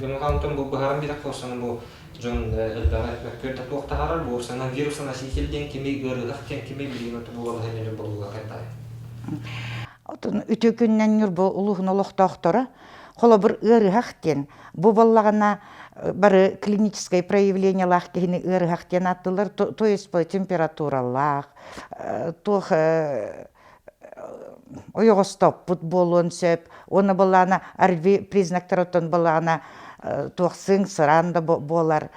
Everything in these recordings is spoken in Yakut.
Гынҕаантан бу быһааран биэрэх буолсаны бу дьон элбэҕи мөккүөр да туох таһаарар бу санаан вирусоноситель диэн кими ыарыһах диэн кими билигин оту буолалаһын ньүрүн болууга хайдай. Отун үтүө күннэн Ньурба улууһун олохтоохторо холобур ыарыһах диэн бу буоллаҕына бары клиническай проявлениелаах киһини ыарыһах диэн ааттыыллар то есть температуралаах туох ойоҕостоппут буолуон сөп уонна былаана ОРВИ признактарыттан былаана туох сыҥ сыраан да буолар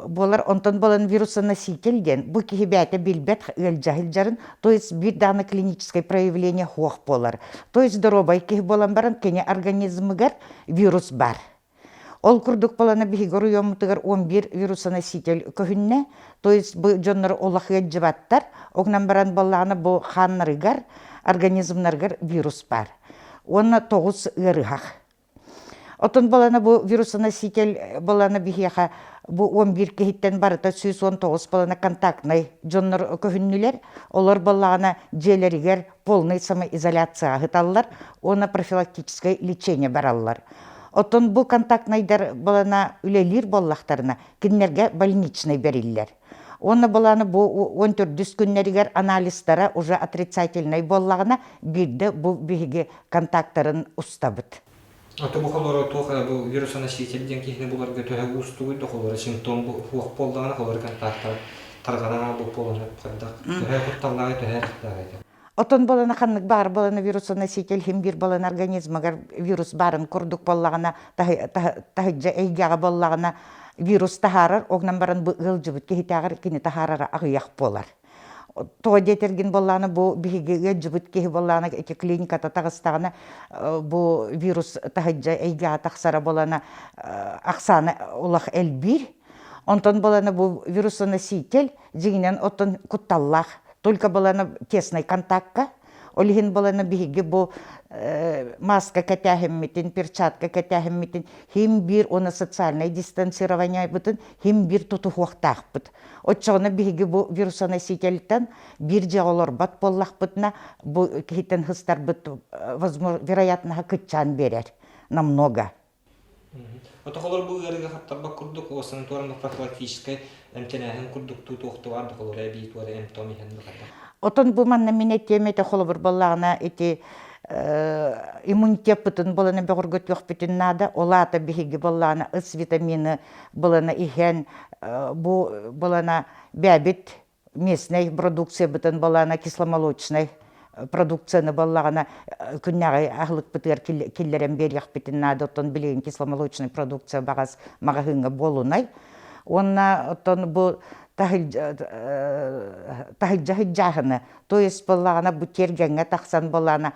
буолар онтон буолан вирусоноситель диэн бу киһи бэйэтэ билбэт ыалдьа сылдьарын то есть биир даҕаны клиническое проявление суох буолар то есть доруобай киһи буолан баран кини организмыгар вирус бар. Ол курдук буолана биһиги оройуоммутугар 11 вирусоноситель көһүннэ. То есть бу дьоннор олох ыалдьыбаттар. Огнан баран буоллаҕына бу хааннарыгар, организмнарыгар вирус бар. Уонна тоҕус ыарыһах. Отон буолана бу вирусоноситель буолана биһиэхэ бу 11 киһиттэн барыта 119 буолана контактнай дьоннор көһүннүлэр. Олор буоллаҕына дьиэлэригэр полный самоизоляцияҕа ыһыталлар уонна профилактическое лечение бараллар. Оттон бу контактнайдар балана үлэлиир буоллахтарына, кинилэргэ больничный бэриллэр. Уонна баланы бу 14 күннэригэр анализтара уже отрицательнай буоллаҕына, биирдэ бу биһиги контактарын устабыт. Аты бу холоро туох бу вирусоноситель диэн киһини буларга төһө уустугуй да холоро симптом суох буоллаҕына холоро контактар тарҕанан аалбыт буолан хайдах төһө кутталлааҕый төһө эрэхтээҕий Отон буолана ханнык баар буолана вирусоноситель хим биир буолан организмыгар вирус баарын курдук буоллаҕына таһыдьа эйгэҕэ буоллаҕына вирус таһаарар огнан баран бу ыалдьыбыт киһитээҕэр кини таһаарара аҕыйах буолар. Тоҕо диэтэргин буоллаҕына бу биһиги ыалдьыбыт киһи буоллаҕына ити клиниката таҕыстаҕына бу вирус таһыдьа эйгэҕэ тахсара буолана ахсаана улах элбиир. Онтон буолана бу вирусоноситель дьиҥинэн оттон кутталлаах только балана тесный контакка ол иһин балана биһиги бу маска кэтээһиммитин перчатка кэтээһиммитин хим биир уонна социальнай дистанцированиебытын хим биир тутуһуохтаахпыт оччоҕуна биһиги бу вирусоносительтэн биир дьиэҕэ олорбот буоллахпытына бу киһиттэн хыстарбыт вероятноһа кыччаан биэрэр намного. Отохолор бу ыарыыга хаптарбат курдук санаторно профилактическай эмтэнээһин курдук туохтубар да холобура эбии туора эмтом иһэн быхата. Отон бу манна мин этиэм этэ холобур буоллаҕына ити иммунитеппытын булана бөҕөргөтүөхпүтүн наада. Ол аата биһиги буоллаҕына ыс витамины булана иһэн бу булана бэбит местнай продукциябытын балаана кисломолочнай продукцияны баллаҕына күннээҕи аһылыкпытыгар киллэрэн биэриэхпитин наада оттон билигин кисломолочнай продукция баҕас маҕаһыыҥҥа буолунай уонна оттон бу таһырдьа сылдьааһыны то есть буоллаҕына бу тиэргэҥҥэ тахсан буоллаҕына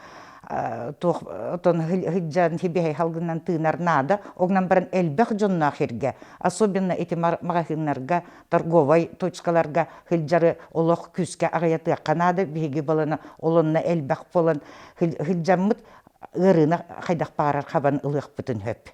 туох отон сылдьан сибиэһэй халгынан тыынар наада онон баран элбэх дьонноох сиргэ особенно ити маҕаһыыннарга торговай точкаларга сылдьары олох күүскэ аҕыйатыахха наада биһиги балана олонно элбэх буолан сылдьаммыт ыарыыны хайдах баҕарар хабан ылыахпытын сөп.